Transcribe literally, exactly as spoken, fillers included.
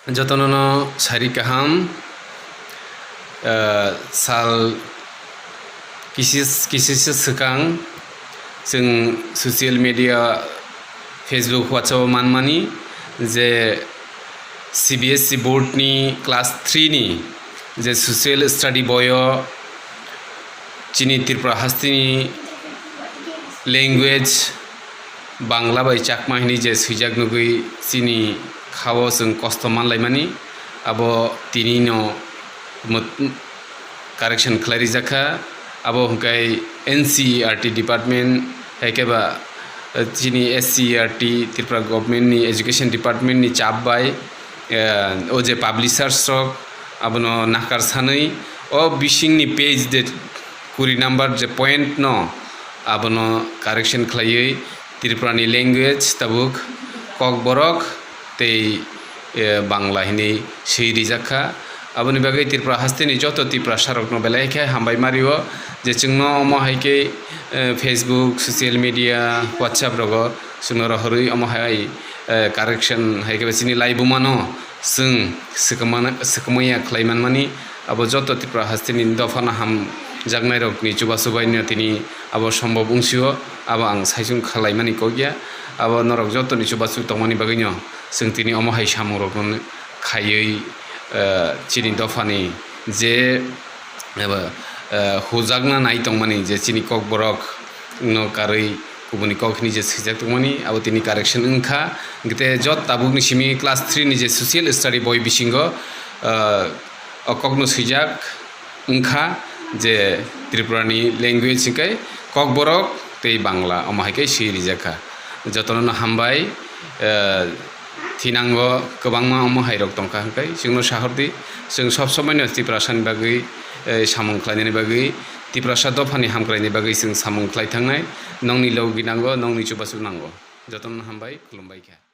Jotono no sari kaham, ah, sal kisis-, kisisa swkang chwng social media, Facebook, WhatsApp o manmani je C B S E board ni class three ni je social study boy o chini Tripura hasteni language Bangla bai Chakma hinwi je swijak nugwi chini khao chwng kosto manlaimani, abo tinino mot-, correction khlai rijak kha. Abo hwnkhe N C E R T department, hai khe ba, eh, chini S C E R T, Tripura government ni education department ni chap bai, eh, o je publishers rok abono nakar sanwi o bisingni page de kuri number je point no abono correction khlaiwi Tripura ni language tabuk Kokborok tei, eh, Bangla hinwi swi rijak kha. Aboni bagwi Tripura hasteni joto Tiprasa rokno belai khe hambai mario je chwngno omo hai khe, eh, Facebook, social media, WhatsApp rogo chwngno rohorwi omo hai, eh, correction hai khe ba chini laibumano chwng swkangmana-, swkangmaya khlai manmani, abo joto Tripura hasteni dophano hamjaknairokni chubachu baino tini abo sombhob wngsio, abo ang saichung khlaimani kok ya. Abo norok jotoni chubachu tongmani bagwino chwng tini omo hai samungrokno khaiwi, eh, chini dophani je eba, eh, hujakna nai tongmani je chini Kokborok no karwi kubuni kok hini je swijak tongmani, abo tini correction wngkha. Hwnkhe jot tabukni simi class three ni je social study boi bisingo, eh, o kokno swijak wngkha je Tripura ni language hwnkhe Kokborok tei Bangla, omo hai khe swi rijak kha. Jotono no hambai, eh, thinango kwbangma omo hai rok tongkha hwnkhe chwngno sahordi, chwng sob somoi no Tiprasa ni bagwi, eh, samung khlainani bagwi, Tiprasa dophani hamkraini bagwi chwng samung khlai thangnai, nongni logi nango, nongni chubachu nango. Jotono hambai, khulumbai kha.